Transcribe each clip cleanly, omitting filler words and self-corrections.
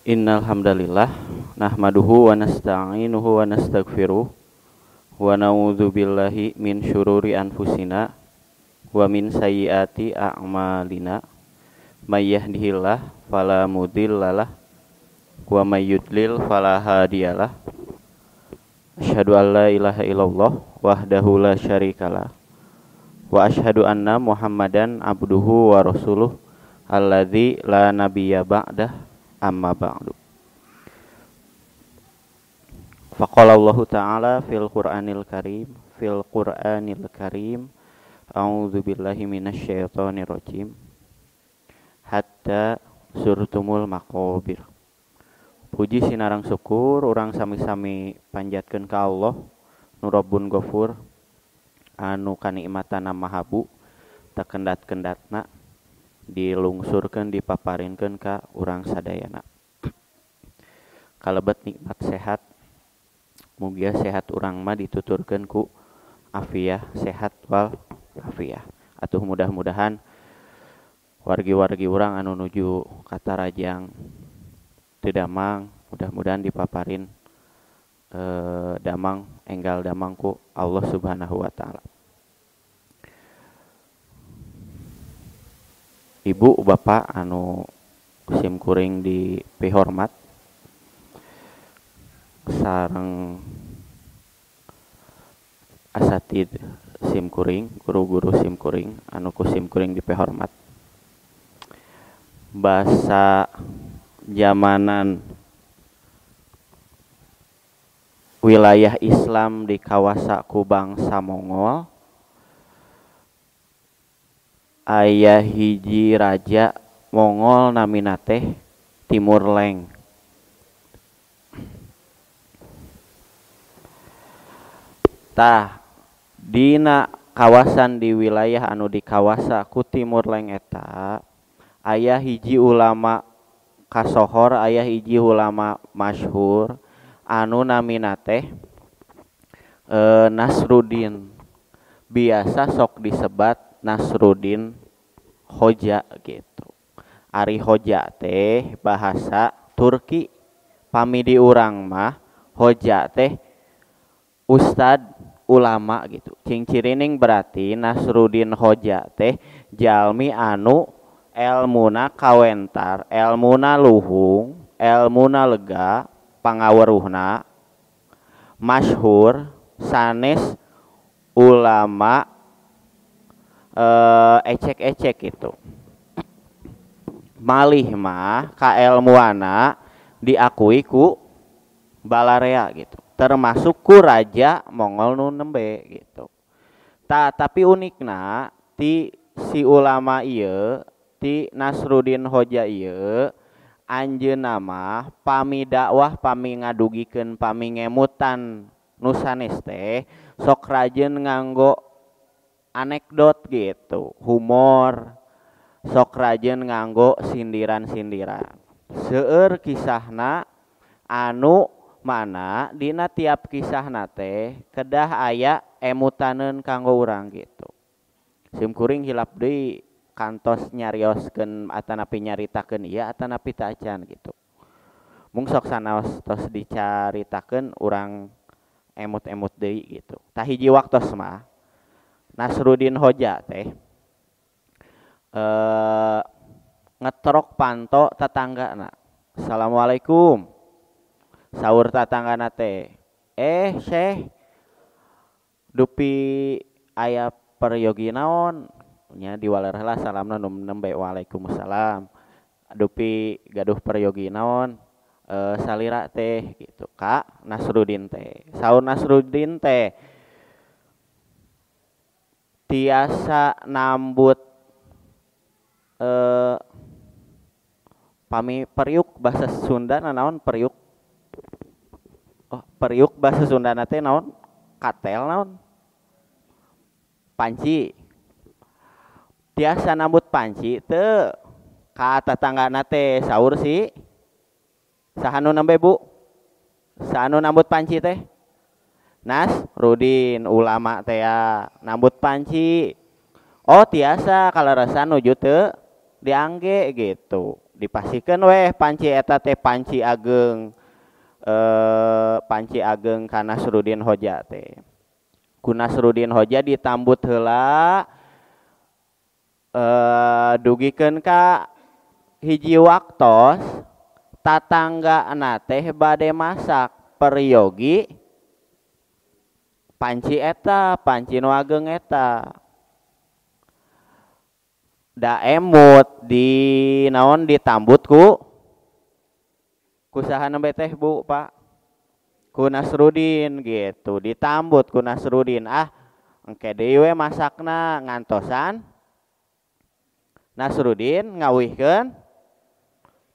Innal hamdalillah nahmaduhu wa nasta'inuhu wa nastaghfiruh wa na'udzu billahi min syururi anfusina wa min sayyiati a'malina may yahdihillah fala mudhillalah wa may yudlil fala hadiyalah. Asyhadu an la ilaha illallah wahdahu la syarikalah wa asyhadu anna Muhammadan abduhu wa rasuluh alladzi la nabiyya ba'dah. Amma ba'du. Faqala Allahu ta'ala fil Qur'anil Karim, a'udzu billahi minasyaitonir rajim, hatta zurtumul maqabir. Puji sinarang syukur urang sami-sami panjatkeun ka Allah nu Rabbun Ghafur anu kanikmatana mahabu takendat-kendatna dilungsurkeun dipaparinkeun ka urang sadayana. Kalebet nikmat sehat, mugia sehat urang mah dituturkeun ku afiah, sehat wal afiah. Atuh mudah-mudahan wargi-wargi urang anu nuju katarajang teu damang, mudah-mudahan dipaparin damang enggal damang ku Allah Subhanahu wa taala. Ibu bapak anu sim kuring di pihormat sareng asatid sim kuring, guru-guru sim kuring anu ku sim kuring di pihormat. Basa jamanan wilayah Islam di kawasa ku bangsa Mongol aya hiji raja Mongol namina teh Timur Leng. Tah dina kawasan di wilayah anu dikawasa ku Timur Leng eta aya hiji ulama kasohor, aya hiji ulama masyhur anu namina teh Nasruddin. Biasa sok disebat Nasruddin Hoja gitu. Ari Hoja teh bahasa Turki. Pami di urang mah Hoja teh ustad ulama gitu. Cing-cirining berarti Nasruddin Hoja teh jalmi anu elmuna kawentar, elmuna luhung, elmuna lega, pangaweruhna masyhur, sanes ulama ecek-ecek gitu. Malih mah kaelmuana diakui ku balarea gitu, termasuk ku raja Mongol nu nembe gitu. Tapi unikna ti si ulama ieu, ti Nasruddin Hoja ieu, anjeunna mah pami dakwah, pami ngadugikeun, pami ngemutan nu sanes teh sok rajin nganggo anekdot gitu, humor, sok rajin nganggo sindiran-sindiran. Seueur kisahna anu mana dina tiap kisahna teh kedah aya emutaneun kanggo urang gitu. Sim kuring hilap deui kantos nyarioskeun atanapi nyaritakeun ieu atanapi teu acan gitu. Mung sok sanaos tos dicaritakeun urang emut-emut deui gitu. Tah hiji waktos mah Nasruddin Hoja teh ngetrok panto tetanggana. Assalamualaikum. Saur tetanggana teh, Syekh, dupi aya peryogi naon? Nya diwaler heula salamna nu nembe waalaikumsalam. Dupi gaduh peryogi naon? Salira teh gitu ka Nasruddin teh. Saur Nasruddin teh tiasa nambut pami periuk bahasa Sunda naon periuk? Oh, periuk bahasa Sunda teh naon? Katel naon? Panci. Tiasa nambut panci teu ka tetanggana teh saur si saha nu nembe Bu? Saha nu nambut panci teh? Nasruddin ulama teh ya nambut panci. Oh tiasa kalarasan nuju teu diangge gitu. Dipasihkeun weh panci eta teh panci ageng, panci ageng ka Nasruddin Hoja teh. Ku Nasruddin Hoja ditambut heula, dugikeun ka hiji waktos tatanggana teh bade masak peryogi panci eta, panci nu ageng eta. Da emut di naon ditambut ku saha nembe teh Bu Pak? Ku Nasruddin gitu, ditambut ku Nasruddin. Ah, engke deui we masakna ngantosan Nasruddin ngawihkeun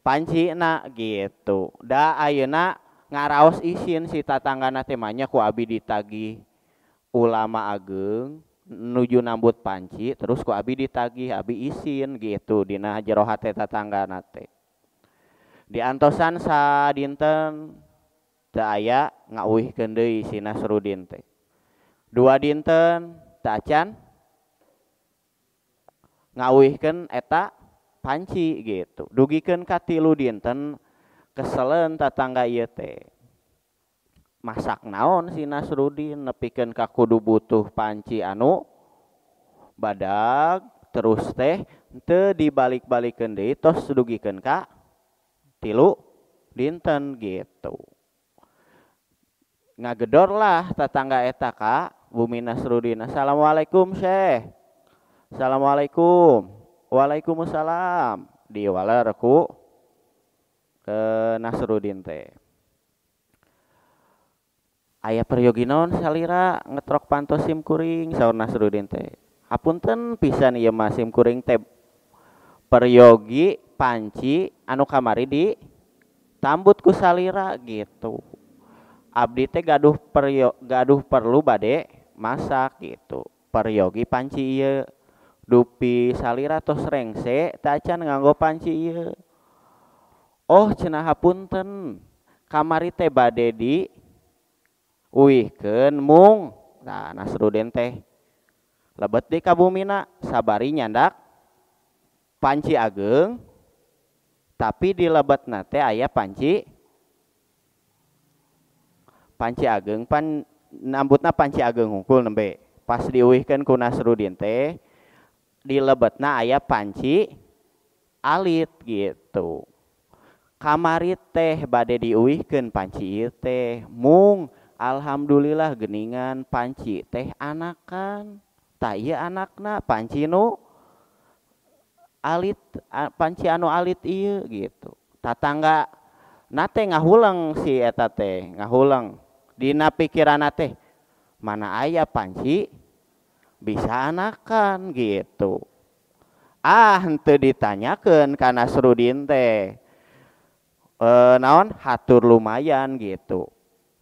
pancina gitu. Da ayeuna ngaraos isin si tatanggana teh manya ku abi ditagih ulama ageng nuju nambut panci terus ku abi ditagih abi isin gitu dina jero hate tatanggana teh. Diantosan sadinten teu aya ngauihkeun deui si Nasruddin teh. Dua dinten teu acan ngauihkeun eta panci gitu. Dugikeun ka 3 dinten keselen tatangga ieu teh. Masak naon si Nasruddin nepikeun ka kudu butuh panci anu badag terus teh teu dibalik-balikeun deui tos dugikeun ka 3 dinten gitu. Ngagedor lah tatangga eta ka bumi Nasruddin. Assalamualaikum Syekh. Assalamualaikum. Waalaikumsalam. Diwaler ku ke Nasruddin teh. Aya peryogi naon salira ngetrok panto sim kuring saur Nasruddin teh. Hapunten pisan ieu mah sim kuring teh peryogi panci anu kamari di tambut ku salira gitu. Abdi teh gaduh gaduh perlu bade masak gitu. Peryogi panci ieu dupi salira tos rengse teh acan nganggo panci ieu. Oh cenah hapunten kamari teh bade di uihkeun mung. Nah Nasruddin teh lebet di ka bumina sabari nyandak panci ageng tapi di lebetna teh aya panci ageng pan nambutna panci ageng hungkul nembe pas diuihkeun ku Nasruddin teh di lebetna aya panci alit gitu. Kamari teh bade diuihkeun panci ieu teh mung alhamdulillah geningan panci teh anakan. Tah ieu anakna panci nu alit, panci anu alit ieu gitu. Tatangga na teh ngahuleng si eta teh, ngahuleng. Dina pikiranna teh mana aya panci bisa anakan gitu. Ah henteu ditanyakeun ka Nasruddin teh. Naon hatur lumayan gitu.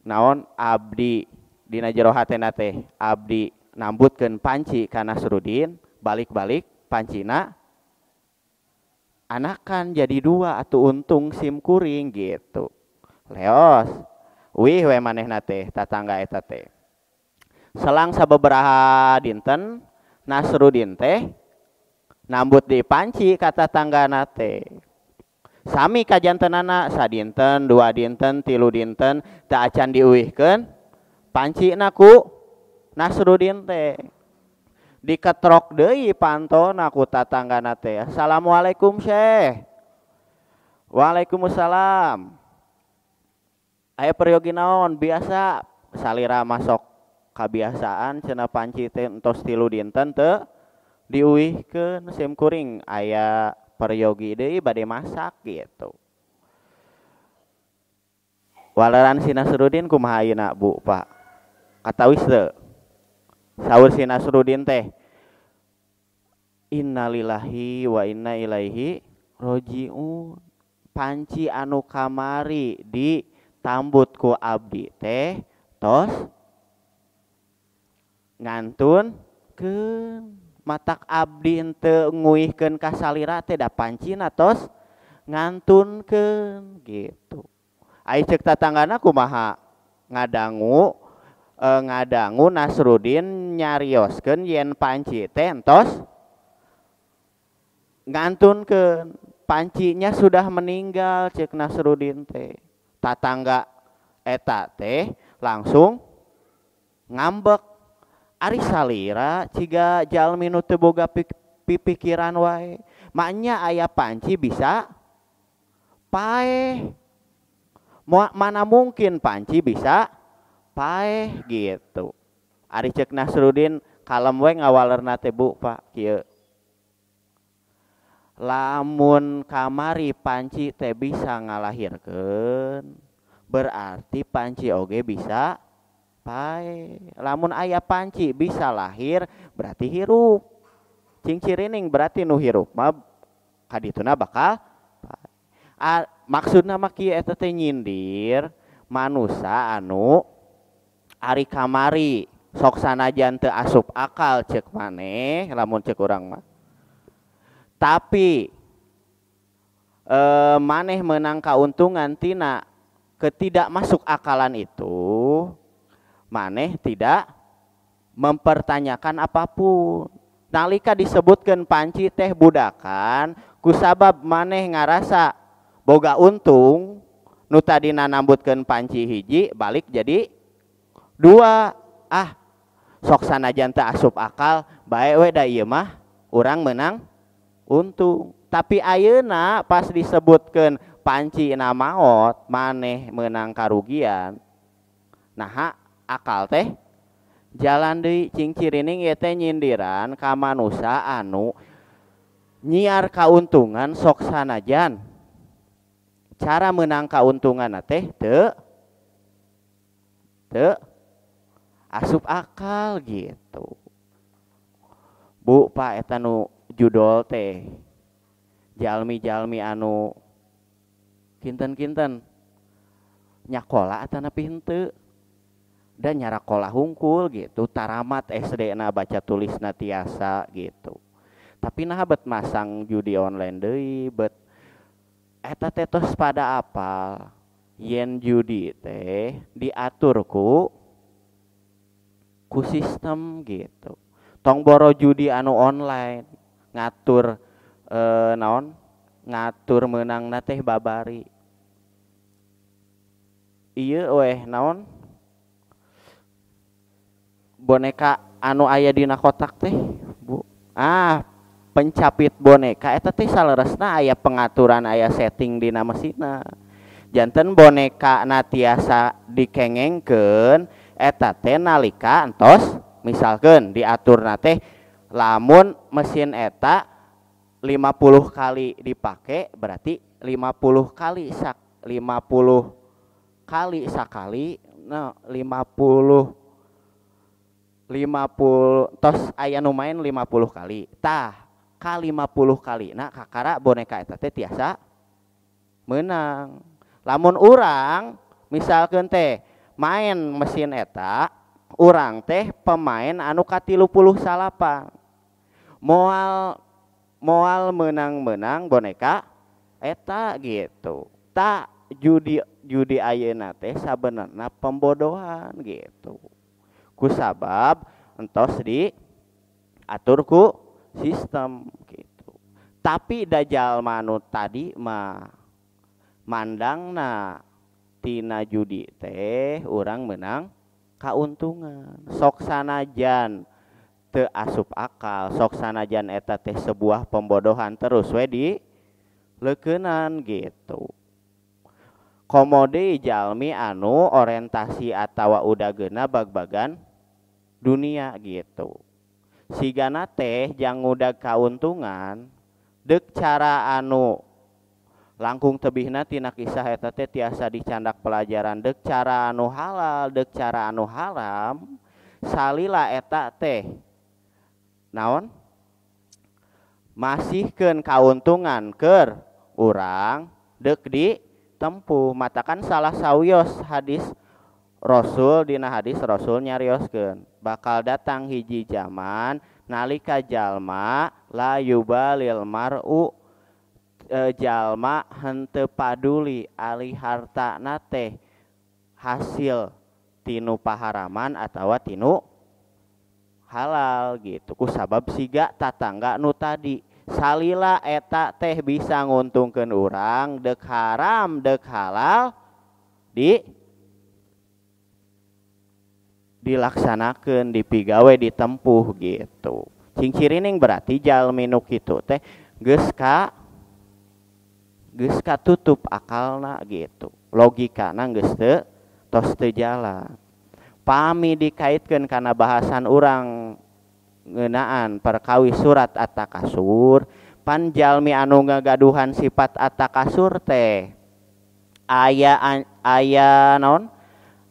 Naon abdi dina jero hatena teh abdi nambutkeun panci ka Nasruddin, balik-balik pancina anakan jadi 2 atuh untung sim kuring gitu. Leos wih we manehna teh tatangga eta teh. Selang sababaraha dinten Nasruddin teh nambut di panci ka tatanggana teh. Sami kajantenana sadinten, 2 dinten, 3 dinten teu acan diuihkeun pancina ku Nasruddin teh. Diketrok deui pantona ku tatanggana teh. Assalamualaikum Syekh. Waalaikumsalam. Aya peryogi naon biasa salira masok kabiasaan cenah panci teh entos 3 dinten teu diuihkeun sim kuring aya peryogi deui bade masak gitu. Waleran si Nasruddin kumaha ayeuna Bu Pak? Katawis teu? Saur si Nasruddin teh innalillahi wa inna ilaihi rojiun. Panci anu kamari ditambut ku abdi teh tos ngantunkeun. Matak abdi henteu nguihkeun ka salira teh da pancina tos ngantunkeun gitu. Ai ceuk tatanggana kumaha? Ngadangu Nasruddin nyarioskeun yen panci teh entos ngantunkeun. Pancinya sudah meninggal cek Nasruddin teh. Tatangga eta teh langsung ngambek. Ari salira ciga jalmi nu teu boga pipikiran wae. Maknya aya panci bisa paeh. Mana mungkin panci bisa paeh gitu. Ari cek Nasruddin kalem we ngawalerna teh Bu Pak kieu. Lamun kamari panci teh bisa ngalahirkeun, berarti panci oge bisa paeh. Lamun aya panci bisa lahir, berarti hirup. Cing cirining berarti nu hirup mah kadituna bakal paeh. Maksudna mah kieu eta teh nyindir manusa anu ari kamari sok sanajan teu asup akal cek maneh lamun cek urang mah. Tapi maneh menang kauntungan tina ketidak masuk akalan itu, maneh tidak mempertanyakan apapun. Nalika disebutkan panci teh budakan, kusabab maneh ngarasa boga untung, nu tadina nambutkeun panci hiji balik jadi dua. Ah, sok sanajan teu asup akal, bae we da ieu mah urang menang untung. Tapi ayeuna pas disebutkeun panci na maot, maneh menang karugian. Naha akal teh jalan deui. Cing cirining ieu teh nyindiran ka manusa anu nyiar kauntungan sok sanajan cara menang kauntungan teh teu teu asup akal gitu. Bu Pak eta nu judol teh jalmi-jalmi anu kinten-kinten nyakola atanapi henteu dan nyarakola hungkul gitu, taramat SD na baca tulisna tiasa gitu. Tapi nah bet masang judi online deui bet eta teh tos pada apal yen judi teh diatur ku sistem gitu. Tong boro judi anu online ngatur naon ngatur meunangna teh babari. Ieu weh naon boneka anu aya dina kotak teh Bu. Ah, pencapit boneka eta teh saleresna aya pengaturan, aya setting dina mesinna. Janten boneka na tiasa dikengengkeun eta teh nalika entos misalkeun diaturna teh lamun mesin eta 50 kali dipake berarti 50 kali sak 50 kali sakali nah 50 50 tos aya nu main 50 kali tah ka 50 kali nah kakara boneka eta teh tiasa menang. Lamun urang misalkeun teh main mesin eta urang teh pemain anu ka 38 moal menang-menang boneka eta gitu. Tak judi ayeuna teh sabenerna pembodohan gitu. Kusabab entos diatur ku sistem gitu. Tapi dajal manu tadi mah mandangna tina judi teh urang menang kauntungan. Sok sanajan teu asup akal, sok sanajan eta teh sebuah pembodohan terus we di leukeunan gitu. Komode jalmi anu orientasi atawa udageuna bag-bagan dunia gitu. Sigana teh jang ngudag kauntungan deuk cara anu langkung tebihna tina kisah eta teh tiasa dicandak pelajaran deuk cara anu halal deuk cara anu haram salila eta teh naon masihkeun kauntungan keur urang deuk di tempuh. Matakan salah sawios hadis Rasul dina hadis Rasul nyarioskeun bakal datang hiji zaman nalika jalma la yubalil mar'u jalma henteu paduli ali hartana teh hasil tinu paharaman atawa tinu halal gitu. Kusabab siga tatangga nu tadi Salila eta teh bisa nguntungkeun urang deuk haram deuk halal dilaksanakeun dipigawe ditempuh gitu. Cing-cirining berarti jalmi nu kitu teh geus katutup akalna gitu. Logikana geus teu tos teu jalan. Pami dikaitkeun kana bahasan urang ngeunaan perkawis surat At-Takasur, pan jalmi anu ngagaduhan sifat At-Takasur teh aya naon?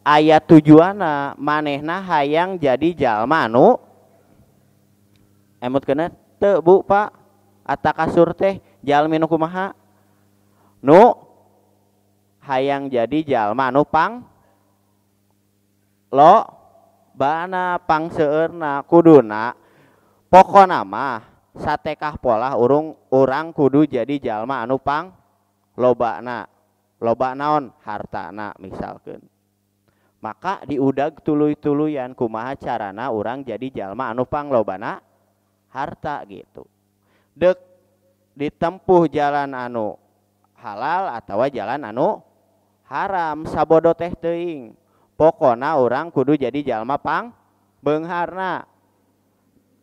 Aya tujuanna manehna hayang jadi jalma anu emut kena teu Bu Pak. At-Takasur teh jalmi nu kumaha? Nu hayang jadi jalma anu pang lo bana pang seueurna kuduna pokona mah satekah polah urung urang kudu jadi jalma anu pang lobana. Loba naon? Hartana misalkeun. Maka diudag tuluy-tuluyan kumaha carana urang jadi jalma anu panglobana harta gitu. Dek ditempuh jalan anu halal atawa jalan anu haram sabodo teh teuing. Pokona urang kudu jadi jalma pang beungharna.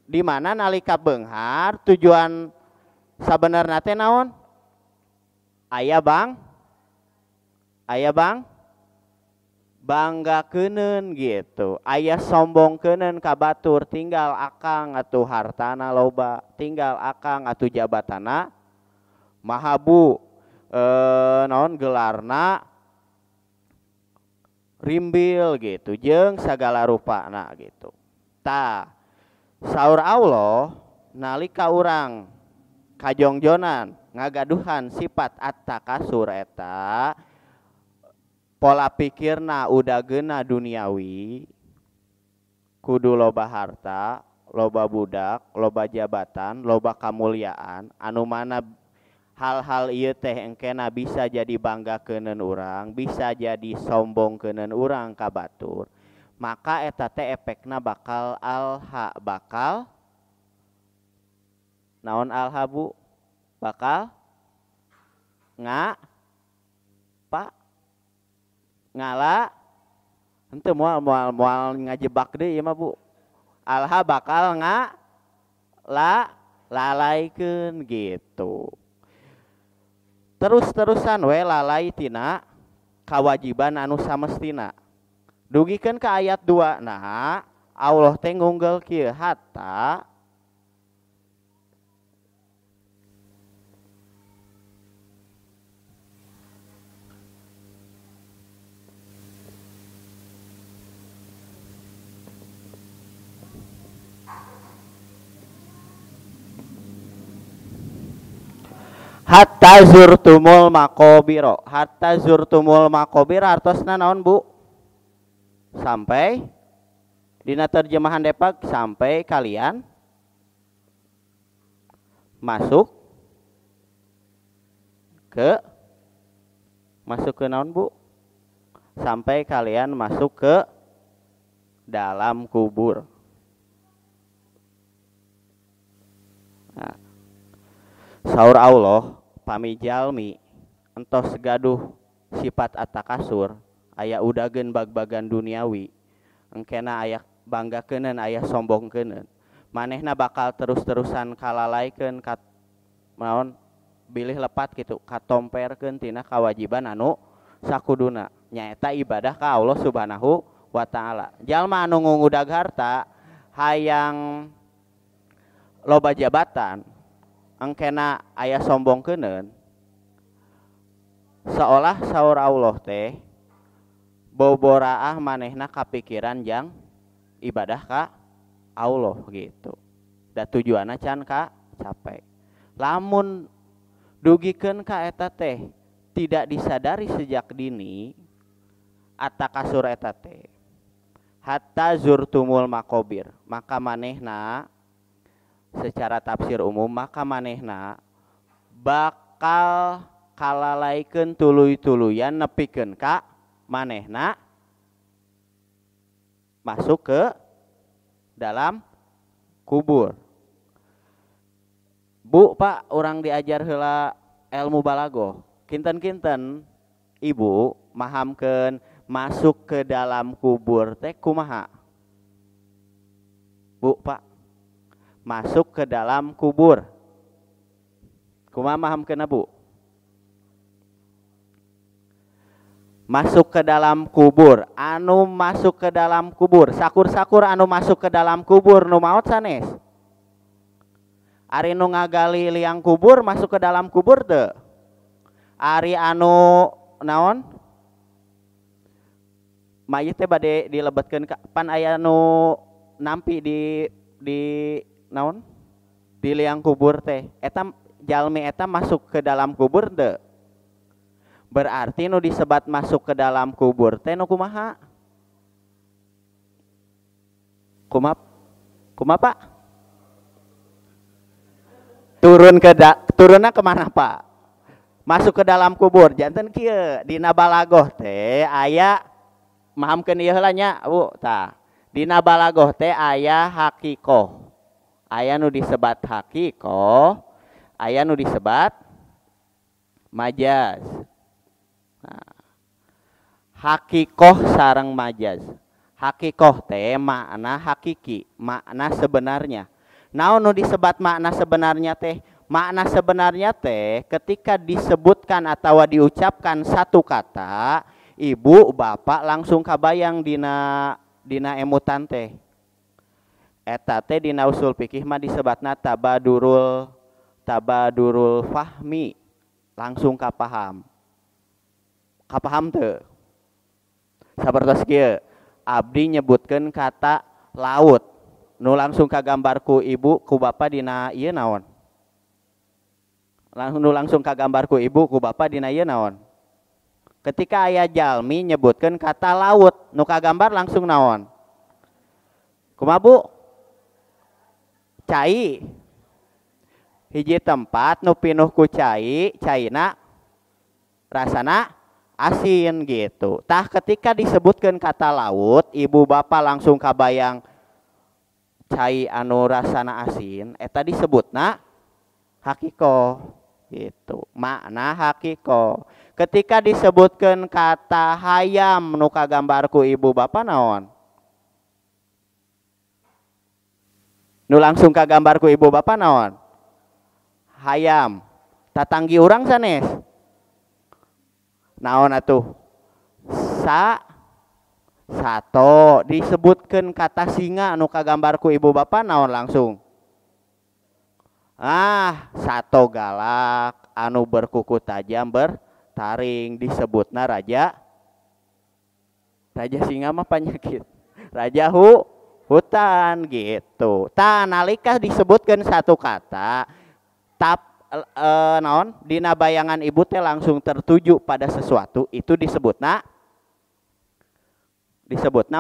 Di mana nalika beunghar tujuan sabenerna teh naon? Aya bang? Aya bang? Bangga keuneun gitu, aya sombong keuneun ka batur, tinggal akang atuh hartana loba, tinggal akang atuh jabatana mahabu, naon gelarna rimbil gitu, jeung sagala rupana gitu. Tah, saur Allah nalika urang kajongjonan ngagaduhan sifat At-Takasur eta pola pikirna udah geuna duniawi, kudu loba harta, loba budak, loba jabatan, loba kamuliaan, anu mana hal-hal ieu teh engkena bisa jadi bangga keuneun urang, bisa jadi sombong keuneun urang ka batur. Maka eta teh efekna bakal alha, bakal naon alha Bu? Bakal nga Pak ngala henteu moal ngajebak deui ieu mah Bu. Alha bakal nga la lalaikeun gitu. Terus-terusan we lalai tina kawajiban anu samestina. Dugikeun ka ayat 2. Nah, Allah teh ngunggel kieu hatta hatta zurtumul maqobiro. Hatta zurtumul maqobir artosna naon Bu? Sampai dina terjemahan Depak sampai kalian masuk ke naon Bu? Sampai kalian masuk ke dalam kubur. Nah, saur Allah pami jalmi entos gaduh sifat At-Takasur aya udageun bag-bagan duniawi engkena aya bangga keuneun aya sombong keuneun manehna bakal terus-terusan kalalaikeun ka naon bilih lepat gitu katomperkeun tina kawajiban anu sakuduna nyaeta ibadah ka Allah Subhanahu wa taala. Jalma anu ngudag harta hayang loba jabatan engkena aya sombong keuneun seolah saur Allah teh boboraah manehna kapikiran jang ibadah ka Allah gitu. Da tujuanna can ka capek. Lamun dugikeun ka eta teh tidak disadari sejak dini At-Takasur eta teh hatta zurtumul maqobir, maka manehna secara tafsir umum maka manehna bakal kalalaikeun tuluy-tuluyan nepikeun ka manehna masuk ke dalam kubur. Bu, Pak, urang diajar heula ilmu balagoh. Kinten-kinten ibu mahamkeun masuk ke dalam kubur teh kumaha? Bu, Pak, masuk ke dalam kubur. Kumaha mahamkeunna, Bu? Masuk ke dalam kubur, anu masuk ke dalam kubur, sakur-sakur anu masuk ke dalam kubur nu maot sanes. Ari nu ngagali liang kubur masuk ke dalam kubur teu? Ari anu naon? Mayit teh bade dilebetkeun ka pan aya nu nampi di naon? Di liang kubur teh. Eta jalmi eta masuk ke dalam kubur teu? Berarti nu disebat masuk ke dalam kubur teh nu kumaha? Kumaha? Kumaha, Pak? Turun ke turunna kemana, Pak? Masuk ke dalam kubur. Janten kieu dina balagoh teh aya mahamkeun ieu heula nya, Bu, tah. Dina balagoh teh aya hakikoh. Aya nu disebat hakikoh, aya nu disebat majaz. Nah, hakikoh sareng majaz. Hakikoh teh makna hakiki, makna sebenarnya. Naon nu disebat makna sebenarnya teh? Makna sebenarnya teh ketika disebutkan atau diucapkan satu kata, ibu bapak langsung kabayang dina emutan teh. Eta teh dina usul fikih mah disebatna tabadurul fahmi, langsung kapaham. Kapaham teu? Sapertos kieu, abdi nyebutkeun kata laut, nu langsung kagambar ku ibu ku bapa dina ieu naon? Nu langsung kagambar ku ibu ku bapa dina ieu naon? Ketika aya jalmi nyebutkeun kata laut, nu kagambar langsung naon? Kumaha, Bu? Cai. Hiji tempat nu pinuh ku cai, caina rasana asin gitu. Tah ketika disebutkan kata laut, ibu bapak langsung kabayang cai anu rasana asin, eta disebutna hakikoh gitu. Makna hakikoh. Ketika disebutkan kata hayam nu kagambar ku ibu bapak naon? Nu langsung kagambar ku ibu bapak naon? Hayam. Tatanggi urang sanes. Naon atuh? Sato. Disebutkan kata singa nu kagambar ku ibu bapak naon langsung? Ah, sato galak anu berkuku tajam bertaring disebutna raja. Raja singa mah penyakit. Raja hutan gitu. Tah nalika disebutkan satu kata tap naon dina bayangan ibu teh langsung tertuju pada sesuatu, itu disebutna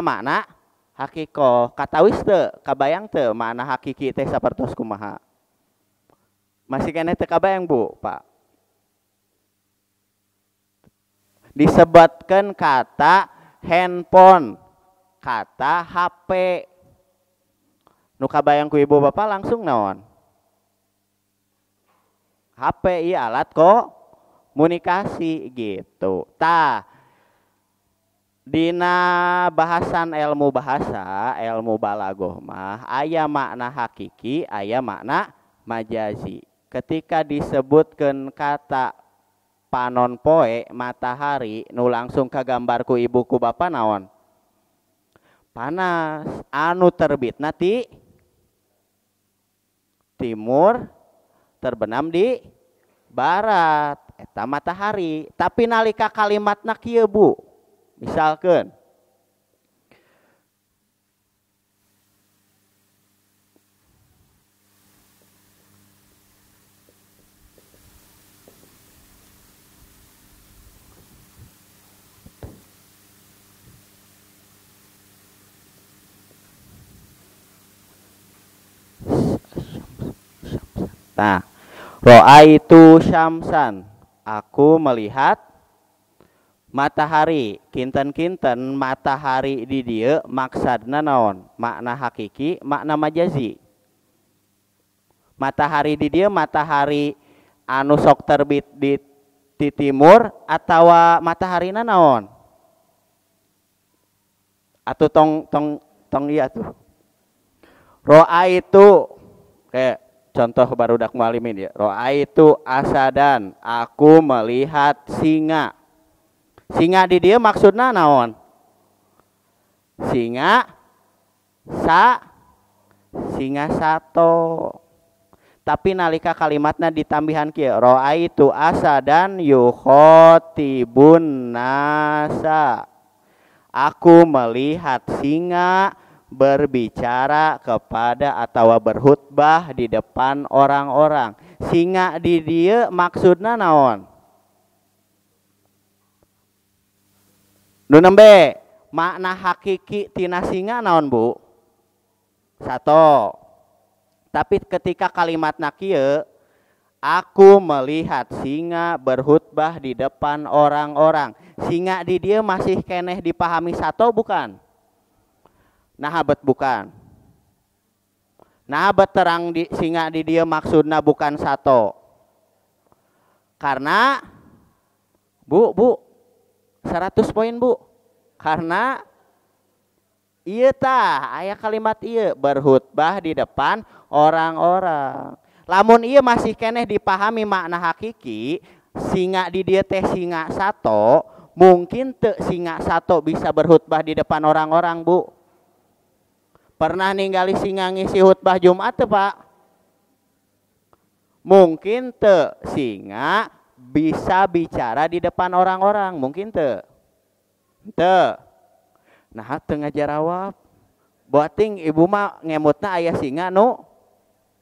makna hakikoh. Katawis teu kabayang teu makna hakiki teh sapertos kumaha? Masih keneh teu kabayang, Bu, Pak? Disebutkan kata handphone, kata HP, nu kabayang ku ibu bapak langsung naon? HP iya alat komunikasi gitu. Tah dina bahasan ilmu bahasa, ilmu balagoh mah aya makna hakiki, aya makna majazi. Ketika disebutkan kata panon poe matahari nu langsung kagambar ku ibu ku bapa naon? Panas. Anu terbitna ti timur terbenam di barat, eta matahari. Tapi nalika kalimatna kieu, Bu, misalkeun nah, ro'aitu syamsan, aku melihat matahari. Kinten-kinten matahari di dieu maksadna naon? Makna hakiki, makna majazi. Matahari di dieu matahari anu sok terbit di timur atawa mataharina naon? Atuh tong tong tong iya tuh. Ro'aitu kayak contoh barudak mualimin ya. Ro'aitu asadan, aku melihat singa. Singa di dieu maksudna naon? Singa sa singa sato. Tapi nalika kalimatna ditambihan kieu, ro'aitu asadan yukhotibun nasa. Aku melihat singa berbicara kepada atau berkhutbah di depan orang-orang. Singa di dieu maksudna naon? Nu nembe makna hakiki tina singa naon, Bu? Sato. Tapi ketika kalimatna kieu, aku melihat singa berkhutbah di depan orang-orang. Singa di dieu masih keneh dipahami sato bukan? Nah, bet bukan. Nah, bet terang di, singa di dieu maksudna bukan sato. Karena Bu, 100 poin, Bu. Karena ieu tah aya kalimat ieu berkhutbah di depan orang-orang. Lamun ieu masih keneh dipahami makna hakiki, singa di dieu teh singa sato, mungkin teu singa sato bisa berkhutbah di depan orang-orang, Bu. Pernah ningali singa ngisi khutbah Jumat teu, Pak? Mungkin teu singa bisa bicara di depan orang-orang, mungkin teu. Teu. Nah, teu ngajarawab. Boating ibu mah ngemutna aya singa nu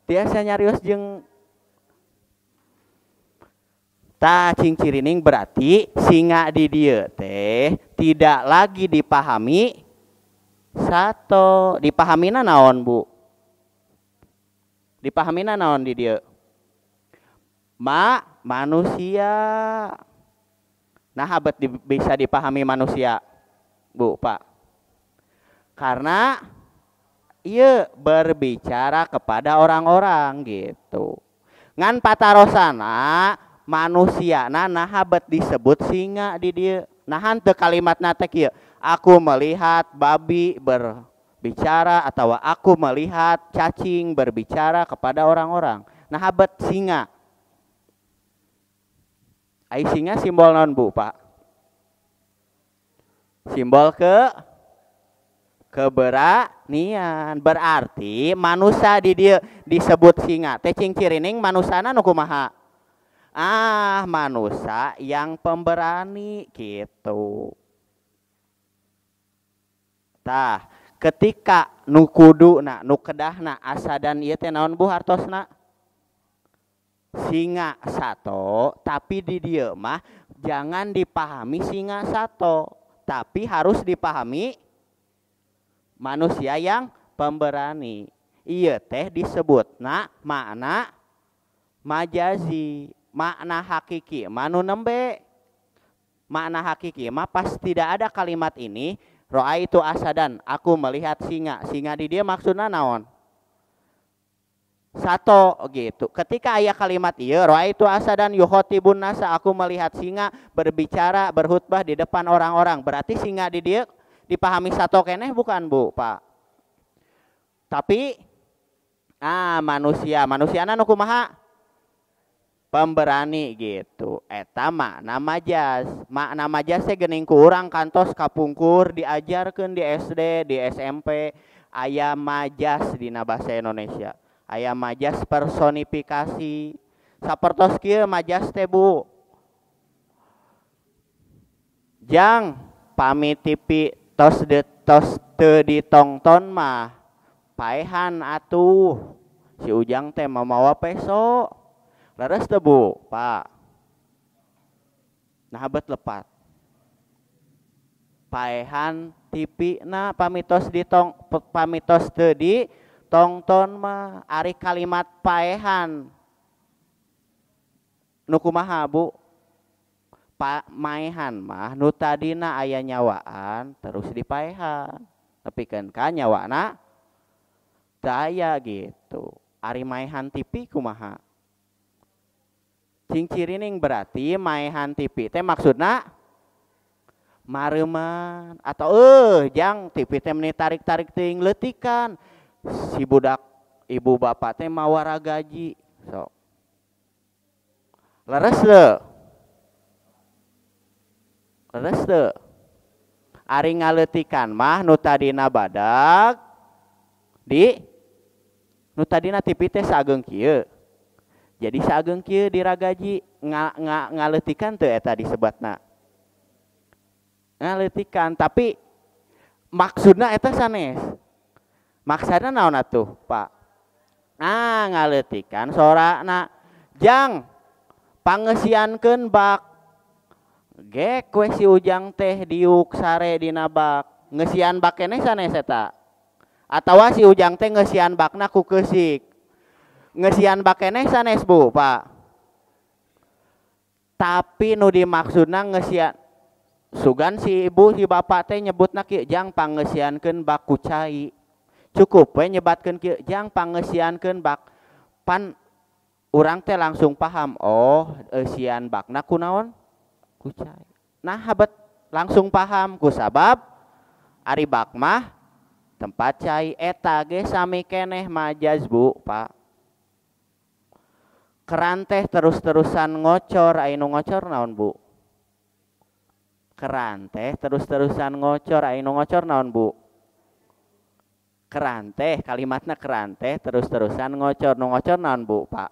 tiasa nyarios jeung tah cing cirining, berarti singa di dieu teh tidak lagi dipahami sato. Dipahamina naon, Bu? Dipahamina naon di dieu? Ma manusia. Nah, bet bisa dipahami manusia, Bu, Pak. Karena ieu berbicara kepada orang-orang gitu. Ngan patarosana manusia nah bet disebut singa di dieu. Nah, teu kalimatna teh kieu. Aku melihat babi berbicara atau aku melihat cacing berbicara kepada orang-orang. Nah, bet singa. Ai singa simbol naon, Bu, Pak? Simbol keberanian. Berarti manusia di dieu disebut singa teh cing cirining manusana nu kumaha? Ah, manusia yang pemberani gitu. Tah, ketika nu kuduna nu kedahna asadan ieu teh naon, Bu, hartosna? Singa sato, tapi di dieu mah jangan dipahami singa sato, tapi harus dipahami manusia yang pemberani. Ieu teh disebutna makna majazi, makna hakiki manu nembe. Makna hakiki mah pas tidak ada kalimat ini, ro'aitu asadan, aku melihat singa. Singa di dieu maksudna naon? Sato gitu. Ketika aya kalimat ieu, ro'aitu asadan yukhotibun nasa, aku melihat singa berbicara berkhutbah di depan orang-orang. Berarti singa di dieu dipahami sato keneh bukan, Bu, Pak? Tapi manusia, manusiana nu kumaha? Pemberani gitu. Eta makna majas. Makna majas teh geuning ku urang kantos kapungkur diajarkeun di SD, di SMP, aya majas dina bahasa Indonesia. Aya majas personifikasi. Sapertos kieu majas teh, Bu. Jang pami TV tos de tos teu ditongton mah paehan atuh. Si Ujang teh mamawa peso. Leres teu, Bu, Pak? Nah, bet lepat. Paehan TV na pamitos ditong pamitos teu ditongton mah. Ari kalimat paehan nu kumaha, Bu? Maehan mah nu tadina aya nyawaan terus dipaehan. Nepikeun ka nyawana teu aya gitu. Ari maehan TV kumaha? Cingcirining berarti maehan TV teh maksudna mareuman atau jang TV teh meni tarik-tarik teuing leutikan. Si budak ibu bapak teh mawara gaji sok. Leres teu? Leres teu? Ari ngaleutikan mah nu tadina badag di nu tadina TV teh sageung kieu. Jadi sageung kieu diragaji ngaleutikan teu eta disebatna. Ngaleutikan tapi maksudna eta sanes. Maksudna naon atuh, Pak? Nah, ngaleutikan sorana jang pangeusiankeun bak. Gek we si Ujang teh diuk sare dina bak. Ngeusian bak keneh sanes eta. Atawa si Ujang teh ngeusian bakna ku keusik. Ngeusian bak keneh sanes Bu, Pak. Tapi nu dimaksudna ngeusian sugan si ibu si bapak teh nyebutna kieu jang pangeusiankeun bak ku cai. Cukup we nyebatkeun kieu jang pangeusiankeun bak. Pan urang teh langsung paham, oh eusian bakna ku naon? Ku cai. Nah habet langsung paham ku sabab ari bak mah tempat cai eta ge sami keneh majaz Bu, Pak. Keran teh terus-terusan ngocor, aya nu ngocor naon Bu? Keran teh terus-terusan ngocor, aya nu ngocor naon Bu? Keran teh, kalimatna keran teh terus-terusan ngocor, nu ngocor naon Bu, Pak?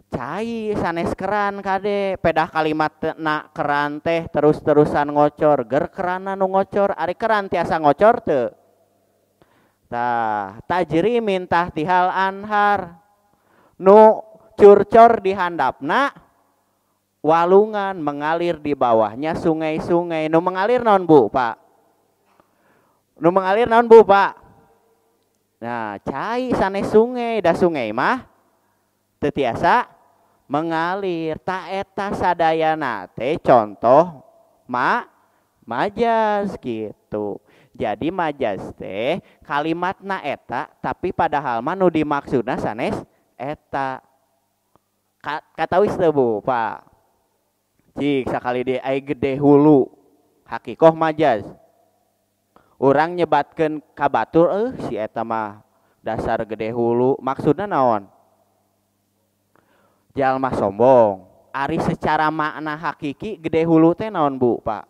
Cai sanes keran kade, pedah kalimatna keran teh terus-terusan ngocor, ger kerana nu ngocor, ari keran tiasa ngocor teu? Tah, tajri min tahtihal anhar. Nu curcor di handapna walungan mengalir di bawahnya sungai-sungai. Nu mengalir naon Bu, Pak? Nu mengalir naon Bu, Pak? Nah, cai sanes sungai, da sungai mah teu tiasa mengalir. Ta eta sadayana teh contoh majaz gitu. Jadi majaz teh kalimatna eta tapi padahal mah nu dimaksudna sanes eta. Katawis teu Bu, Pak? Cik sakali deui ai gede hulu hakikoh majaz. Urang nyebatkeun ka batur si eta mah dasar gede hulu, maksudna naon? Jalma sombong. Ari secara makna hakiki gede hulu teh naon Bu, Pak?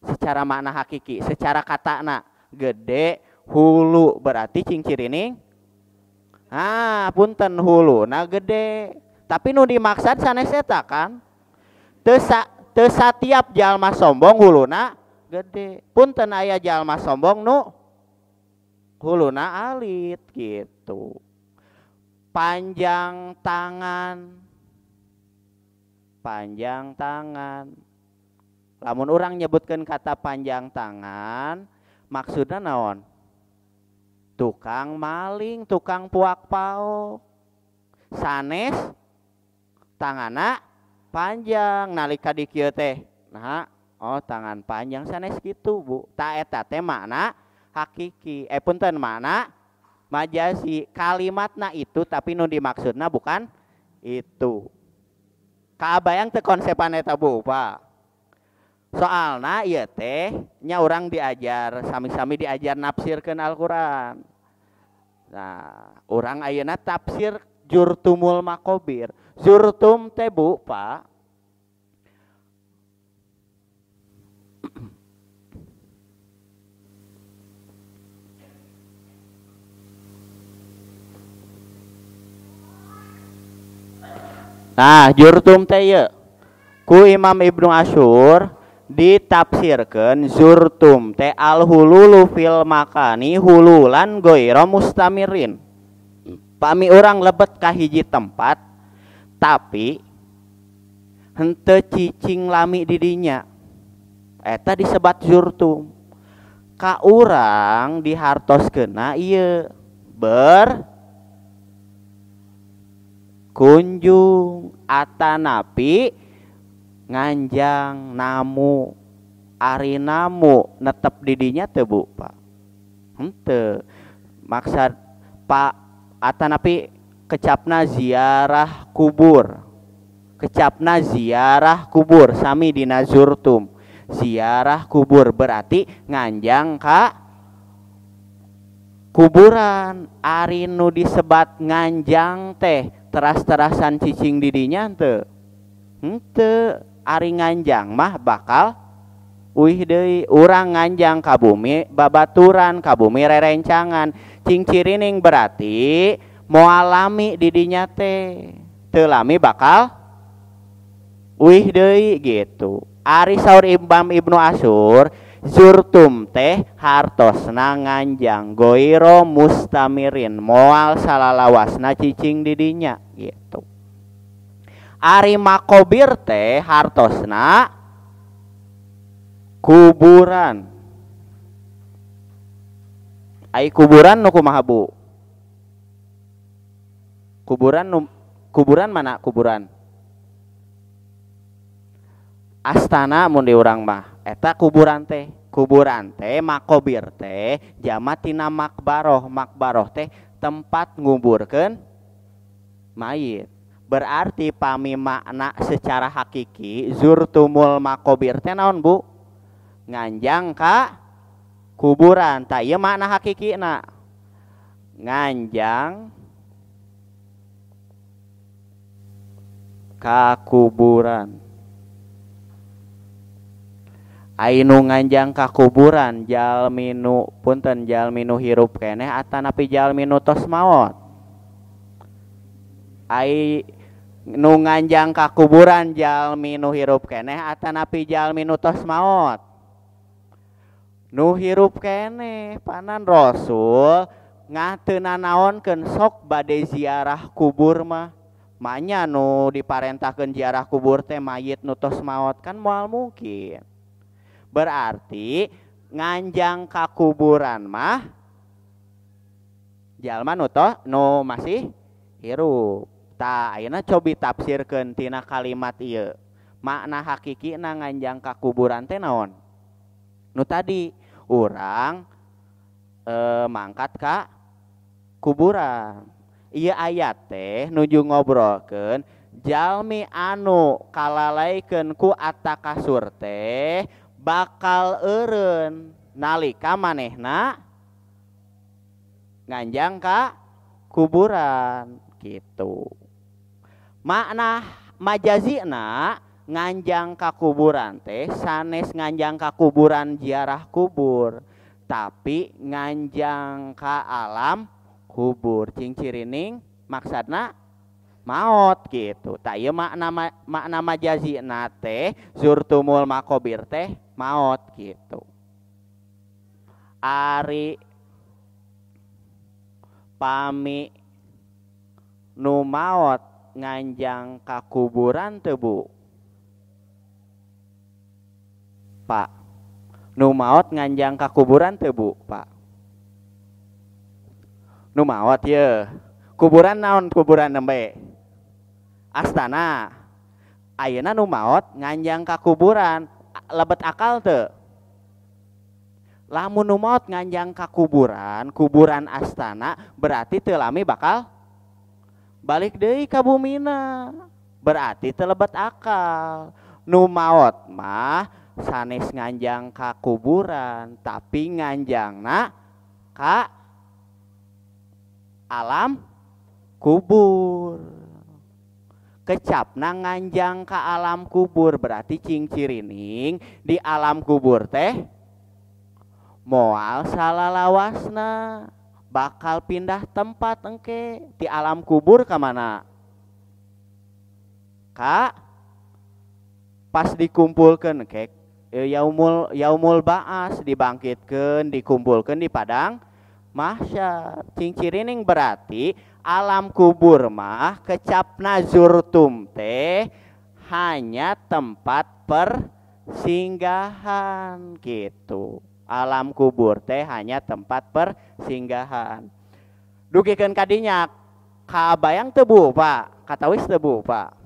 Secara makna hakiki, secara katana gede hulu berarti cingcirining. Ah, punten huluna gede. Tapi nu dimaksud sanes eta kan? Teu satiap jalma sombong huluna gede. Punten aya jalma sombong nu huluna alit gitu. Panjang tangan. Panjang tangan. Lamun urang nyebutkeun kata panjang tangan, maksudna naon? Tukang maling, tukang puak paok. Sanes tangana panjang nalika di kieu teh. Nah, oh tangan panjang sanes gitu Bu. Ta eta teh makna hakiki. Punten makna majazi. Kalimatna itu tapi nu dimaksudna bukan itu. Kabayang teu konsepan eta Bu, Pak? Soalna ieu teh nya urang diajar sami-sami diajar nafsirkeun Al-Qur'an. Nah, urang ayeuna tafsir Jurtumul Makobir. Jurtum teh Bu, Pak. Nah, Jurtum teh ieu ku Imam Ibnu Asyur ditafsirkeun zurtum teh al hululu fil makani hululan goiro mustamirin. Pami urang lebet ka hiji tempat tapi henteu cicing lami di dinya, eta disebat zurtum. Ka urang dihartoskeunna ieu berkunjung atanapi nganjang namu. Ari namu netep didinya teu Bu, Pak? Henteu. Maksad Pak atanapi kecapna ziarah kubur. Kecapna ziarah kubur sami dina zurtum. Ziarah kubur berarti nganjang ka kuburan. Ari nu disebat nganjang teh teras-terasan cicing didinya henteu. Henteu, ari nganjang mah bakal uih deui. Urang nganjang ka bumi babaturan, ka bumi rerencangan. Cingcirining berarti moal lami didinya teh. Teu lami bakal uih deui gitu. Ari saur Imam Ibnu Asyur, zurtum teh hartosna nganjang goiro mustamirin, moal salalawasna cicing didinya gitu. Ari makobir teh hartosna kuburan. Ai kuburan nu kumaha Bu? Kuburan nu, kuburan mana kuburan? Astana mun di urang mah eta kuburan teh. Kuburan teh makobir teh jama tina makbaroh. Makbaroh teh tempat nguburkeun mayit. Berarti pami makna secara hakiki zurtumul makobir teh naon Bu? Nganjang ka kuburan. Tah ieu makna hakikina. Nganjang ka kuburan. Ainu nganjang ka kuburan jalmi nu punten jalmi nu hirup keneh atanapi jalmi nu tos maot. Ai nu nganjang ka kuburan jalmi nu hirup keneh atanapi jalmi nu tos maot. Nu hirup keneh panan Rasul ngateu nanaonkeun sok bade ziarah kubur mah. Manya nu diparentahkeun ziarah kubur teh mayit nu tos maot kan moal mungkin. Berarti nganjang ka kuburan mah jalma nu toh nu masih hirup. Tah ayeuna cobi tafsirkeun tina kalimat ieu. Makna hakikina nganjang ka kuburan teh naon? Nu tadi urang mangkat ka kuburan. Ieu ayat teh nuju ngobrolkeun jalmi anu kalalaikeun ku atakasur teh bakal eureun nalika manehna nganjang ka kuburan gitu. Makna majazina nganjang ka kuburan teh sanes nganjang ka kuburan ziarah kubur, tapi nganjang ka alam kubur. Cingcirining maksudna maot gitu. Tah ieu makna makna majazina teh zurtumul makobir teh maot gitu. Ari pami nu maot nganjang ka kuburan teu Bu? Pak, nu maot nganjang ka kuburan teu Bu? Pak, nu maot ye. Kuburan naon kuburan nembe? Astana. Ayeuna nu maot nganjang ka kuburan lebet akal teu? Lamun nu maot nganjang ka kuburan, kuburan astana berarti teu lami bakal balik deui ka bumina. Berarti teu lebet akal. Nu maot mah sanes nganjang ka kuburan, tapi nganjangna ka alam kubur. Kecapna nganjang ka alam kubur berarti cingcirining di alam kubur teh moal salalawasna, bakal pindah tempat engke di alam kubur ka mana? Ka pas dikumpulkeun ke yaumul yaumul ba'as dibangkitkeun dikumpulkeun di padang mahsyar. Cingcirining berarti alam kubur mah kecapna zurtum teh hanya tempat persinggahan gitu. Alam kubur teh hanya tempat persinggahan. Dugikeun kadinya kabayang teu Bu, Pak? Katawis teu Bu, Pak?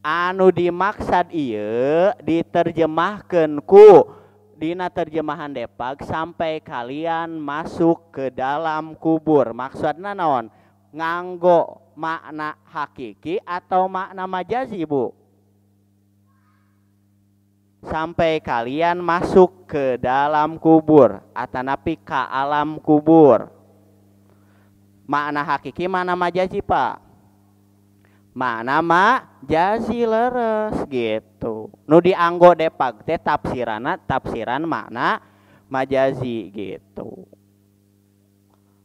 Anu dimaksad ieu diterjemahkeun ku Dina terjemahan Depag sampai kalian masuk ke dalam kubur. Maksudna naon? Nganggo makna hakiki atau makna majazi, Bu? Sampai kalian masuk ke dalam kubur atanapi ka alam kubur. Makna hakiki makna majazi, Pak? Makna majazi leres gitu. Nu dianggo Depag teh tafsirana tafsiran makna majazi gitu.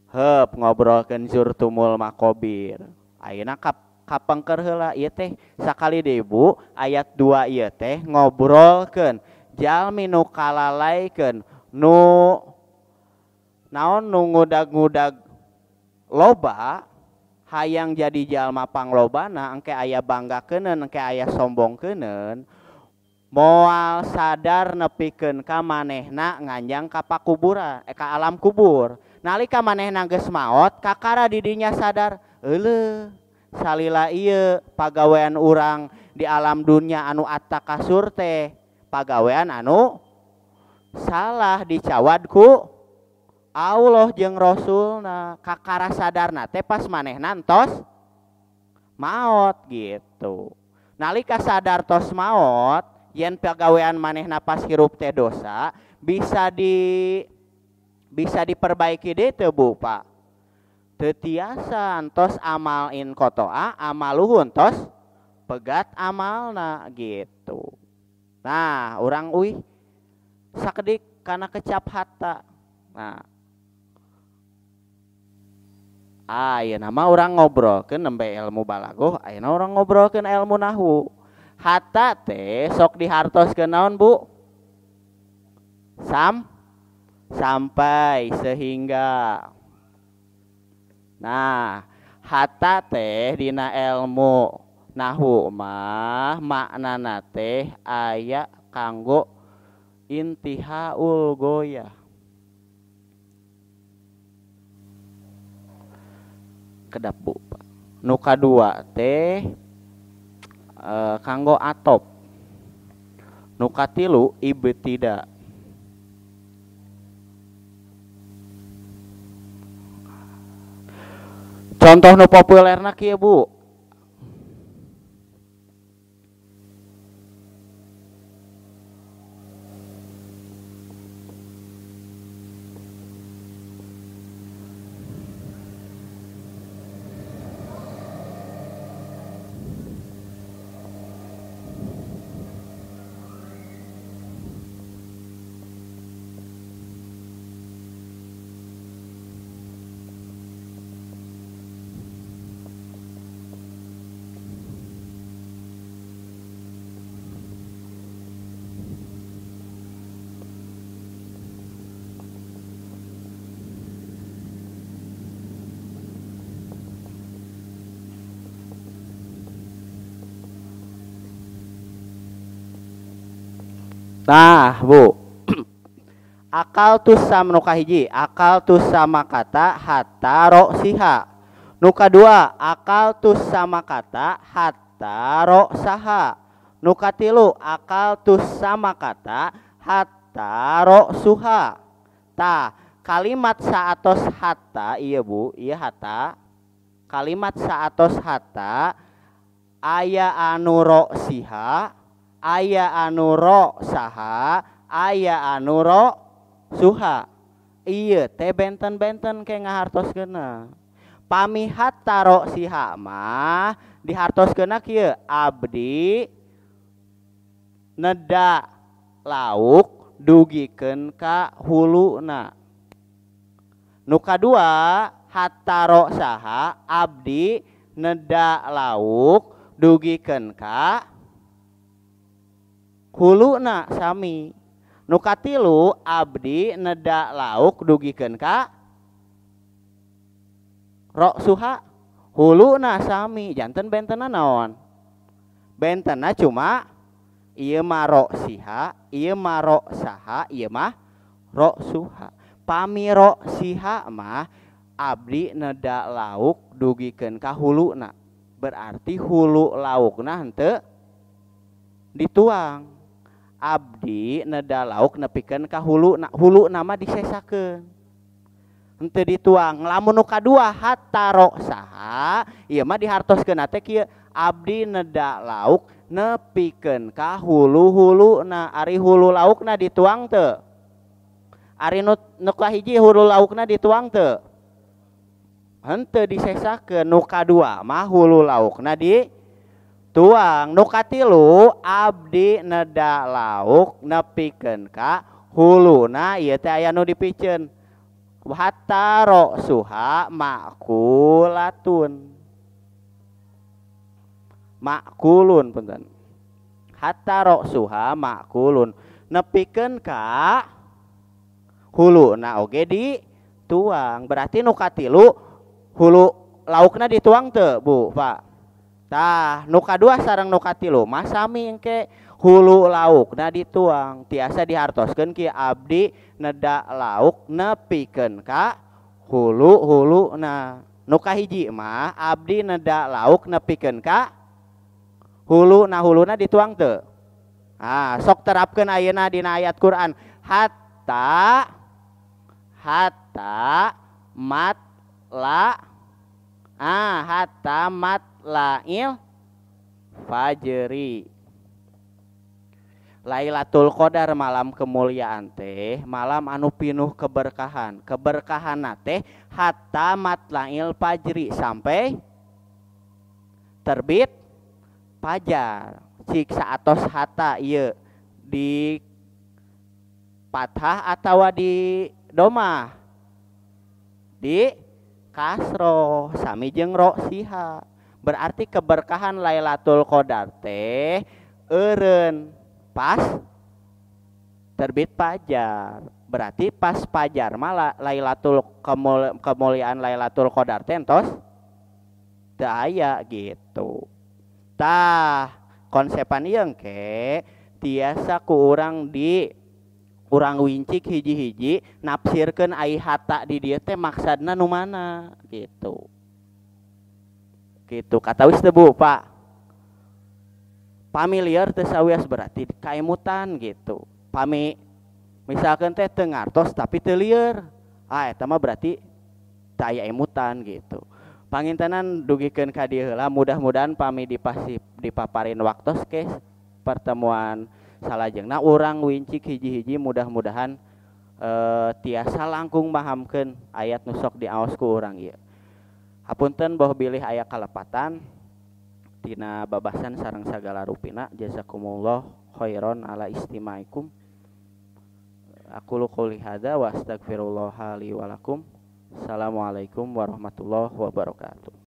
Heup ngobrolkeun zurtumul makobir. Ayeuna kapengker heula ieu teh sakali deui Bu, ayat 2 ieu teh ngobrolkeun jalmi nu kalalaikeun nu naon nu ngudag-ngudag loba hayang jadi jalma panglobana engke aya banggakeuneun engke aya sombongkeuneun moal sadar nepikeun ka manehna nganjang ka pakuburan ka alam kubur. Nalika manehna geus maot kakara didinya sadar euleuh salila ieu pagawean urang di alam dunia anu atakasur teh pagawean anu salah dicawad ku Allah jeung Rasulna. Kakara sadarna teh pas manehna tos maot gitu. Nalika sadar tos maot yen pagawean manehna pas hirup teh dosa bisa diperbaiki deui teu Bu Pak? Teu tiasa entos amal in kotoa amaluhun tos pegat amalna gitu. Nah, urang uih sakedik kana kecap hatta. Nah, ayeuna mah urang ngobrolkeun nembe ilmu balagoh, ayeuna urang ngobrolkeun ilmu nahwu. Hatta teh sok dihartoskeun naon, Bu? Sampai sehingga. Nah, hatta teh dina ilmu nahwu mah maknana teh aya kanggo intihaul goyah. Kedap Bu. Nu kadua teh kanggo atop. Nu katilu ibtida. Contoh nu populerna kieu Bu. Nah, Bu. Akal tusam nu kahiji, akal tusama kata hatta roksiha. Nu kadua, akal tusama kata hatta roksaha. Nu katilu, akal tusama kata hatta roksuha. Tah, kalimat saatos hatta ieu Bu, ieu hatta. Kalimat saatos hatta aya anu roksiha, aya anu ro saha, aya anu ro suha. Ieu teh benten-benten ke ngahartoskeunna. Pami hatta ro siha mah dihartoskeunna kieu, abdi neda lauk dugikeun ka huluna. Nu kadua hatta ro saha, abdi neda lauk dugikeun ka huluna sami. Nu katilu abdi neda lauk dugikeun ka rok suha huluna sami. Janten bentena naon? Bentena cuma ieu mah rok siha, ieu mah rok saha, ieu mah rok suha. Pami rok siha mah abdi neda lauk dugikeun ka huluna, berarti hulu laukna henteu dituang. Abdi neda lauk nepikeun ka hulu, hulu nama disesakeun. Henteu dituang. Lamun nu kadua hatta roksaha, ieu mah dihartoskeun teh kieu, abdi neda lauk nepikeun ka hulu-huluna. Ari hulu laukna dituang teu? Ari nu kahiji hulu laukna dituang teu? Henteu, disesakeun. Nu kadua mah hulu laukna dituang. Nu katilu abdi neda lauk nepikeun ka huluna, ieu teh aya nu dipiceun. Hatta roksuha makulatun. Makulun punten. Hatta roksuha makulun. Nepikeun ka huluna oge dituang. Berarti nu katilu hulu laukna dituang teu, Bu, Pak? Tah, nu kadua sareng nu katilu mah sami engke hulu laukna dituang. Tiasa dihartoskeun ki abdi neda lauk nepikeun ka hulu-huluna. Nu kahiji mah abdi neda lauk nepikeun ka hulu, nah huluna dituang teu? Ah, sok terapkeun ayeuna dina ayat Quran. Hatta hatta matla hatta matla'il fajri. Lailatul Qadar malam kemuliaan teh, malam anu pinuh keberkahan. Keberkahan teh hatta matla'il fajri, sampai terbit fajar. Cik saatos hatta ieu di fathah atawa di domah? Di kasroh sami jeung roksiha. Berarti keberkahan Lailatul Qadar teh eureun pas terbit fajar. Berarti pas fajar mah Lailatul kemuliaan Lailatul Qadar teh entos teu aya gitu. Tah, konsepan ieu engke tiasa ku urang di urang wincik hiji-hiji nafsirkeun ai hatta di dieu teh maksadna nu mana gitu. Gitu katawis teu, Bu, Pak? Familiar teu sawias berarti kaemutan gitu. Pami misalkan teh teu ngartos tapi teu lieur. Ah, eta mah berarti teu aya emutan gitu. Pangintenan dugikeun ka dieu heula, mudah-mudahan pami dipasip dipaparin waktos ke pertemuan salajengna urang wincik hiji-hiji, mudah-mudahan tiasa langkung mahamkeun ayat nu sok diaos ku urang ieu. Hapunten boh bilih aya kalepatan tina babasan sareng sagala rupina. Jazakumullah khairan ala istimaikum. Aqulu qouli hadza wa astaghfirullah li wa lakum. Assalamualaikum warahmatullahi wabarakatuh.